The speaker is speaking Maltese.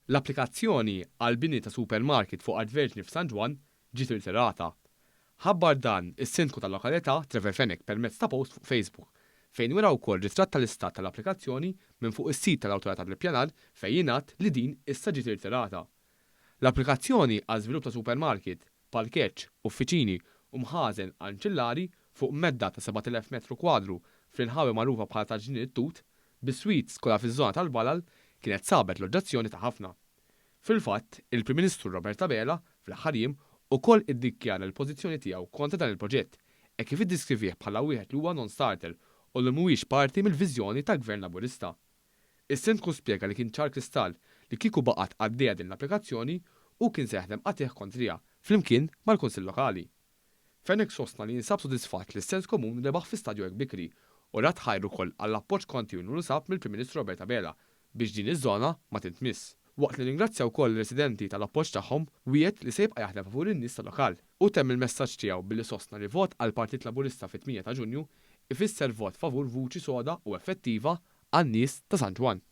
L-applikazzjoni għall-bini ta' supermarket fuq art verġni f'San Ġwann ġiet irtirata. Ħabbar dan is-Sindku tal-lokalità Trevor Fenech permezz ta' post fuq Facebook, fejn wera wkoll ritratt tal-istat tal-applikazzjoni minn fuq is-sit tal-Awtorità tal-Ippjanar fejn jingħad li din issa ġiet irtirata. L-applikazzjoni għal żvilupp ta' supermarket, parkeġġ, uffiċini u mħażen anċillari fuq medda ta' 7,000 metru kwadru fl-inħawi magħrufa bħala ta' Ġnien it-Tut, biswit skola fiż-żona tal-Balal, kienet sabet l-oġġezzjoni ta' ħafna. Fil-fatt, il-Prim Ministru Robert Abela, fl-aħħar jiem, ukoll iddikjara l-pożizzjoni tiegħu kontra dan il-proġett, hekk kif iddiskrivih bħala wieħed li huwa non-starter u li mhuwiex parti mill-viżjoni ta' Gvern Laburista. Is-Sindku spjega li kien ċar kristall li kieku baqgħet għaddejja din l-applikazzjoni, hu kien se jaħdem qatigħ kontriha, flimkien mal-Kunsill Lokali. Fenech sostna li jinsab sodisfatt li s-sens komun rebaħ fi stadju hekk bikri u radd ħajr ukoll għall-appoġġ kontinwu li sab mill-Prim Ministru Robert Abela biex din iż-żona ma tintmiss. Waqt li rringrazzja wkoll lir-residenti tal-appoġġ tagħhom, wiegħed li se jibqa' jaħdem favur in-nies tal-lokal. Hu temm il-messaġġ tiegħu billi sostna li vot għall-Partit Laburista fit-8 ta' Ġunju ifisser vot favur vuċi soda u effettiva għan-nies ta' San Ġwann.